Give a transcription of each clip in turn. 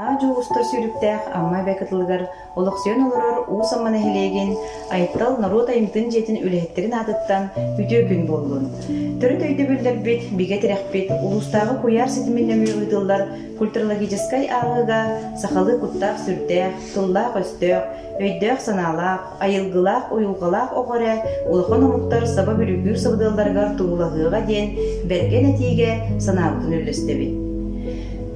Аа-дьуо устар сүүрүктээх Амма эбэ кытылыгар олохсуйан олорор Уус Амма нэһилиэгин Айтал норуот айымньытын дьиэтин үлэһиттэрин аатыттан үтүө күн буоллун! Төрүт өйдөбүллэрбит, бигэ тирэхпит, улуустааҕы куйаар ситимин нөҥүө ыытыллар культурологическай ааҕыыга сахалыы куттаах-сүрдээх, тыллаах-өстөөх, өйдөөх-санаалаах, айылгылаах, уйулҕалаах оҕо эрэ улахан омуктар саба бүрүүкүүр сабыдыалларыгар туруулаһыаҕа диэн бэргэн этиигэ санаабытын үллэстэбит.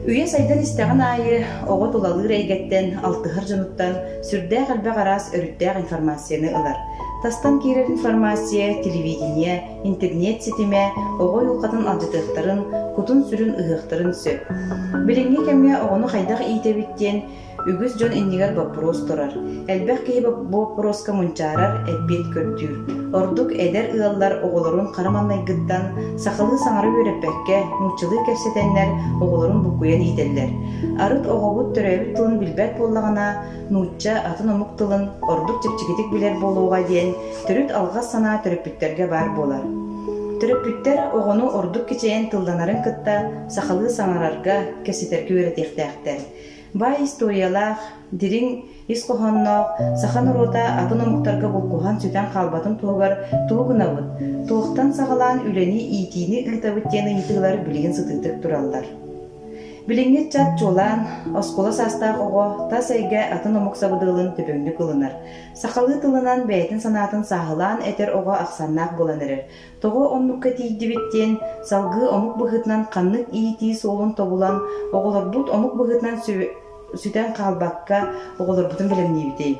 Үйэ сайдан истэҕин аайы оҕо тулалыыр эйгэттэн, алтыһар дьонуттан сүрдээх элбэх араас өрүттээх информацияны ылар. Тастан киирэр информация, телевидение, интернет ситимэ оҕо уйулҕатын алдьатыахтарын, кутун-сүрүн ыһыахтарын сөп. Билиҥҥи кэмҥэ оҕону хайдах иитэбит диэн Үгүс дьон иннигэр боппуруос турар. Элбэх киһи бу боппуруоска мунчаарар, эппиэт көрдүүр. Ордук эдэр ыаллар оҕолорун хара маҥнайгыттан сахалыы саҥара үөрэппэккэ, нууччалыы кэпсэтэннэр оҕолорун буккуйан иитэллэр. Арыт оҕобут төрөөбүт тылын билбэт буоллаҕына, нуучча, атын омук тылын ордук чэпчэкитик билэр буолуоҕа диэн төрүт алҕас санаа төрөппүттэргэ баар буолар. Төрөппүттэр оҕону ордук кичэйэн тылланарын кытта сахалыы саҥарарга, кэпсэтэргэ үөрэтиэхтээхтэр. Баай историялаах, дириҥ ис хоһоонноох саха норуота атын омуктарга булкуһан сүтэн хаалбатын туһугар тугу гынабыт, туохтан саҕалаан үлэни, иитиини ыытабыт диэн ыйытыылар билигин сытыытык тураллар. Билиҥҥи ыччат чуолаан, оскуола саастаах оҕо тас эйгэ атын омук сабыдыалын төбөҥнүк ылынар. Сахалыы тылынан бэйэтин санаатын сааһылаан этэр оҕо ахсааннаах буолан эрэр. Тоҕо оннукка тиийдибит диэн салгыы омук быһыытынан ханнык иитии суолун тобулан, оҕолорбут омук быһыытынан сүтэн хаалбакка оҕолорбутун бэлэмниибитий?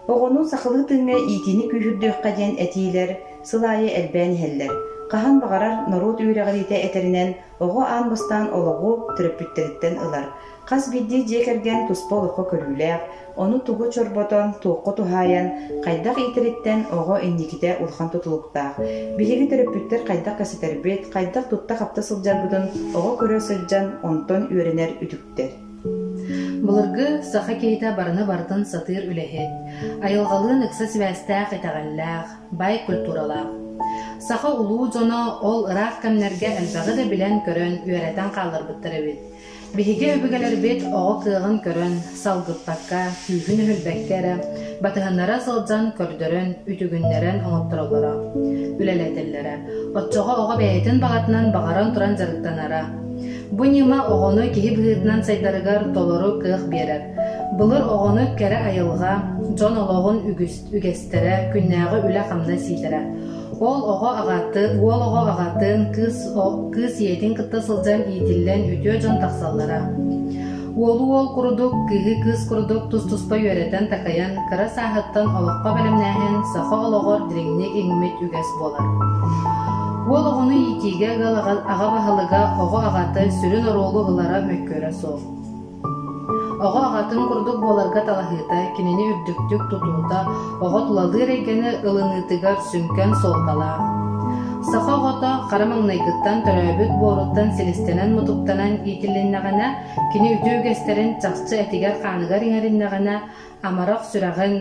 Оҕону сахалыы тыыҥҥа иитиини күүһүрдүөххэ диэн этиилэр сыл аайы элбээн иһэллэр. Хаһан баҕарар норуот үөрэҕириитэ этэринэн оҕо аан бастаан олоҕу төрөппүттэриттэн ылар. Хас биирдии дьиэ кэргэн туспа олоххо көрүүлээх, ону тугу чорботон, туохха туһаайан, хайдах иитэриттэн оҕо инникитэ улахан тутулуктаах. Биһиги төрөппүттэр хайдах кэпсэтэрбит, хайдах тутта-хапта сылдьарбытын оҕо көрө сылдьан, онтон үөрэнэр үтүктэр. Былыргы саха киһитэ барыны барытын сатыыр үлэһит, айылҕалыын ыкса сибээстээх итэҕэллээх, баай культуралаах. Саха улуу дьоно ол ыраах кэмнэргэ элбэҕи да билэн-көрөн, үөрэтэн хаалларбыттар эбит. Биһиги өбүгэлэрбит оҕо кыаҕын көрөн, салгыппакка, күүһүн өһүлбэккэ эрэ, батыһыннара сылдьан көрдөрөн, үтүгүннэрэн оҥоттороллоро, үлэлэтэллэрэ. Оччоҕо оҕо бэйэтин баҕатынан баҕаран туран дьарыктанара. Бу ньыма оҕону киһи быһыытынан сайдарыгар толору кыах биэрэр. Былыр оҕону кэрэ айылҕа, дьон олоҕун үгүс үгэстэрэ, күннээҕи үлэ-хамнас иитэрэ. Ол оҕо аҕатын, уол оҕо аҕатын, кыыс, кыыс ийэтин кытта сылдьан иитиллэн үтүө дьон тахсаллара. Уолу уол курдук, кыыһы кыыс курдук тус-туспа үөрэтэн-такайан, кыра сааһыттан олоххо бэлэмнээһин саха олоҕор дириҥник иҥмит үгэс буолар. Уол оҕону иитиигэ ыал аҕа баһылыга оҕо аҕата сүрүн оруолу ылара мөккүөрэ суох. Оҕо аҕатын курдук буоларга талаһыыта, кинини үрдүктүк тутуута оҕо тулалыыр эйгэни ылыныытыгар сүҥкэн суолталаах. Саха оҕото хара маҥнайгыттан төрөөбүт буоруттан силистэнэн-мутуктанан иитилиннэҕинэ, кини үтүө үгэстэрин чахчы этигэр-хааныгар иҥэриннэҕинэ, амарах сүрэҕин,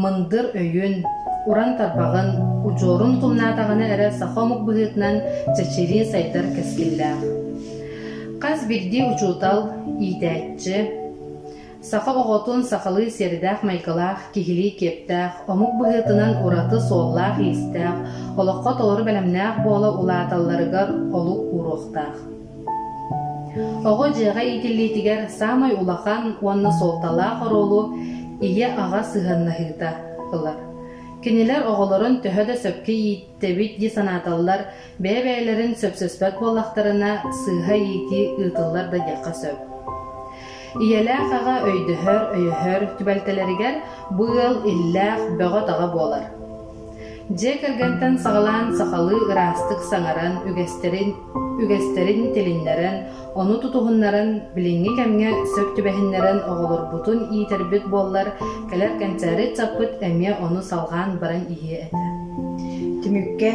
мындыр өйүн, уран тарбаҕын, удьуорун утумнаатаҕына эрэ саха омук быһыытынан чэчирии сайдар кэскиллээх. Хас биирдии учуутал, иитээччи саха оҕотун сахалыы сиэрдээх-майгылаах, киһилии киэптээх, омук быһыытынан ураты суоллаах-иистээх, олоххо толору бэлэмнээх буола улааталларыгар олук ууруохтаах. Оҕо дьиэҕэ иитиллиитигэр саамай улахан уонна суолталаах оруолу ийэ-аҕа сыһыаннаһыыта ылар. Кинилэр оҕолорун төһө да сөпкө ииттэбит дии санааталлар, бэйэ-бэйэлэрин сөпсөспөт буоллахтарына, сыыһа иитии ыытыллар да диэххэ сөп. Ийэлээх аҕа өйдөһөр, өйөһөр түбэлтэлэригэр бу ыал иллээх, бөҕө-таҕа буолар. Дьиэ кэргэнтэн саҕалаан сахалыы ыраастык саҥаран, үгэстэрин үгэстэрин тилиннэрэн, ону тутуһуннаран, билиҥҥи кэмҥэ сөп түбэһиннэрэн оҕолорбутун иитэрбит буоллар, кэлэр кэнчээри ыччаппыт эмиэ ону салҕаан баран иһиэ этэ. Түмүккэ.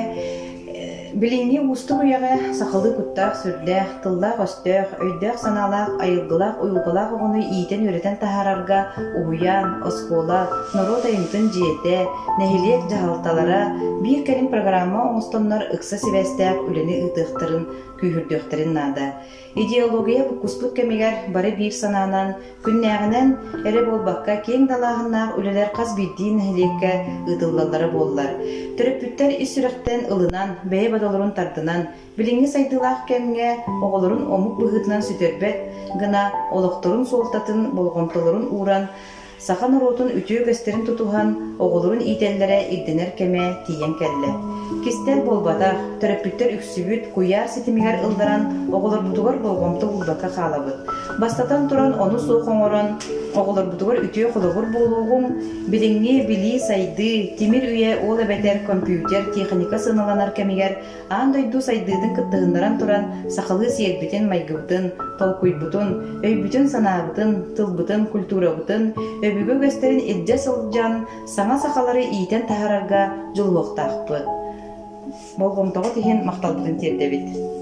Билиҥҥи уустук үйэҕэ сахалыы куттаах-сүрдээх, тыллаах-өстөөх, өйдөөх-санаалаах, айылгылаах уйулҕалаах оҕону иитэн-үөрэтэн таһаарарга уһуйаан, оскуола, норуот айымньытын дьиэтэ, нэһилиэк дьаһалталара биир кэлим программа оҥостоннор ыкса сибээстээх үлэни ыытыахтарын, күүһүрдүөхтэрин наада. Идеология буккуспут кэмигэр бары биир санаанан, күннээҕинэн эрэ буолбакка, киэҥ далааһыннаах үлэлэр хас биирдии нэһилиэккэ ыытыллаллара буоллар. Төрөппүттэр ис сүрэхтэн ылынан, бэйэ бодолорун тардынан, билиҥҥи сайдыылаах кэмҥэ оҕолорун омук быһыытынан сүтэрбэт гына олохторун суолтатын, болҕомтолорун ууран, Саха норуотун үтүө үгэстэрин тутуһан, оҕолорун иитэллэрэ ирдэнэр кэмэ тиийэн кэллэ. Кистэл буолбатах, төрөппүттэр үксүбүт куйаар ситимигэр ылларан, оҕолорбутугар болҕомто уурбакка хаалабыт. Бастатан туран, ону суох оҥорон, оҕолорбутугар үтүө холобур буолуоҕуҥ, билиҥҥи билии-сайдыы, тимир үйэ ол эбэтэр компьютер, техника сыаналанар кэмигэр Аан дойду сайдыытын кыттыһыннаран туран, сахалыы сиэрбитин-майгыбытын, толкуйбутун, өйбүтүн-санаабытын, тылбытын, культурабытын, өбүгэ үгэстэрин илдьэ сылдьан, саҥа сахалары иитэн таһаарарга дьулуһуохтаахпыт. Болҕомтоҕут иһин махталбытын тиэрдэбит.